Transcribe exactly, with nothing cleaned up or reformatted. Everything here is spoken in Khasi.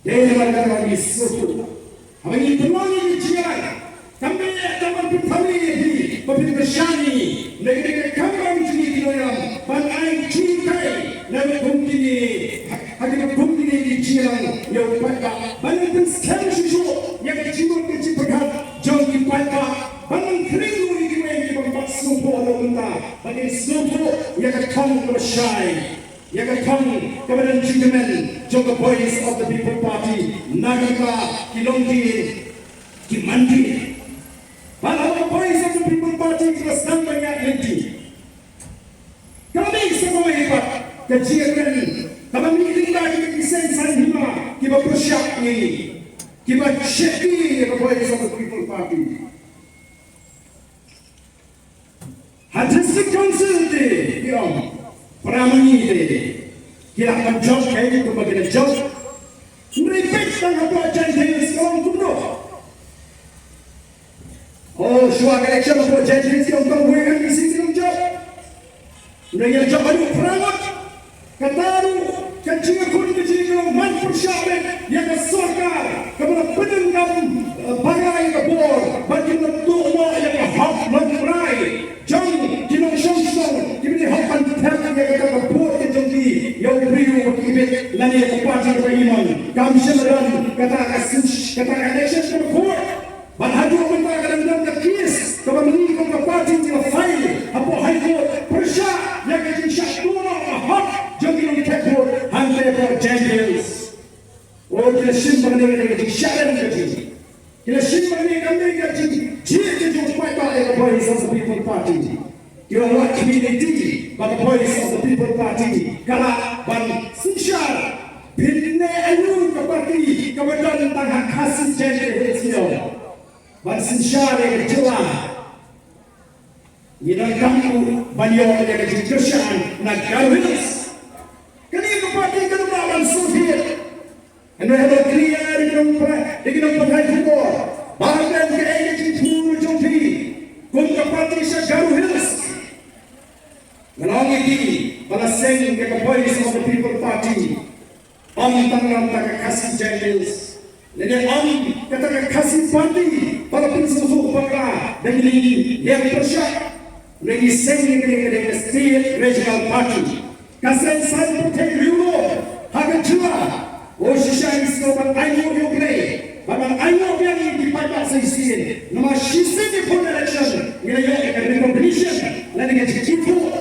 Dei namar kata ngi sngewthuh haba ngi pynlong ïa ki jingïalang, kam dei tang ban pynthame ïa phi ba phin kyrshan ïa ngi. Ngi dei ka kamram jong ngi ki nongïalam ban ai jinghikai na ka kum kine, ha ka kum kine ki jingïalang ïa u paidbah, ban pynskhem shuh shuh ïa ka jingmut ka jingpyrkhat jong ki paidbah, ban khring ruh ïa kiwei kiba ym pat sngewthuh haduh mynta ba kin sngewthuh ïa ka thong kaba shai, ïa ka thong kaba don jingkmen jong ka Voice of the People Party. Na kata ki longkmie, ki manmie, ba la ka Voice of the People Party ka la sdang ban ïaid lynti. Ka la mih sa kawei pat ka jingkmen kaba mih lyngba ki seng saiñ hima kiba pyrshah ïa ngi, kiba shakri ïa ka Voice of the People Party. Ha District Council te ki ong, para ma ngi te ki lah ban jop, kaei kumba ki la jop. Hynrei peit tang hapoh Jaintia Hills ka long kumno. Oh, shuwa ka election hapoh Jaintia Hills ki ong tang wei M D C ki long jop. Hynrei ngi la jop haduh phra ngut. Kata ruh ka jingïakhun ka jingïakhun man pyrshah beit ïa ka sorkar kaba la pyndonkam, eh, para ïa ka bor ba kin ïathuh noh ïa ka hok longtrai jong ki nongshong shnong kiba dei hok ban thep ïa kata ka vote ka jong ki ïa u briew uba ki bit lane ïa ka party kaba i mon. Kam shym don kata ka sis-, kata ka election kaba khot. Bad haduh mynta ka dang don ka case kaba mynta ka party ka file hapoh High Court pyrshah ïa ka jingshah tuh noh ka hok jong ki nongthep vote hangtei hapoh Jaintia Hills. Oh, ki la shim ba kane ka dei ka jingshah rem ka jong ki. Ki la shim ba kane ka dei ka jingjied ka jong u paidbah ïa ka Voice of the People Party. Ki ong wat khmih lynti ba ka Voice of the People Party ka lah ban synshar. Phin leh aïu ka party kaba don tang ha Khasi Jaintia Hills, ki ong, ban synshar ïa ka jylla? Ngi donkam ruh ban ïoh ïa ka jingkyrshan na Garo Hills. Kane ka party kan lah ban sngewthuh. Hynrei haba kylli ïa ki nongpynpaw, ïa ki nongpynpaw khubor, ba don kaei ka jingthmu jong phi kum ka party sha Garo Hills, nga ong ïa ki ba la seng ïa ka Voice of the People Party. Ym tang na ka Khasi Jaintia Hills, lane ym kata ka Khasi Party ba la pynsngewthuh bakla da kine ki ïing pyrshah. Ngi seng ïa kane ka dei ka State Regional Party. Ka seng saiñ pyrthei riewlum ha ka jylla. Oh, shisha ngi sngewbha ban ainguh ïa U Blei, bad ban ainguh biang ïa ki paidbah sa shisien. Namar shisien ïa ka election ngi la ïoh ïa ka recognition lane ka jingithuh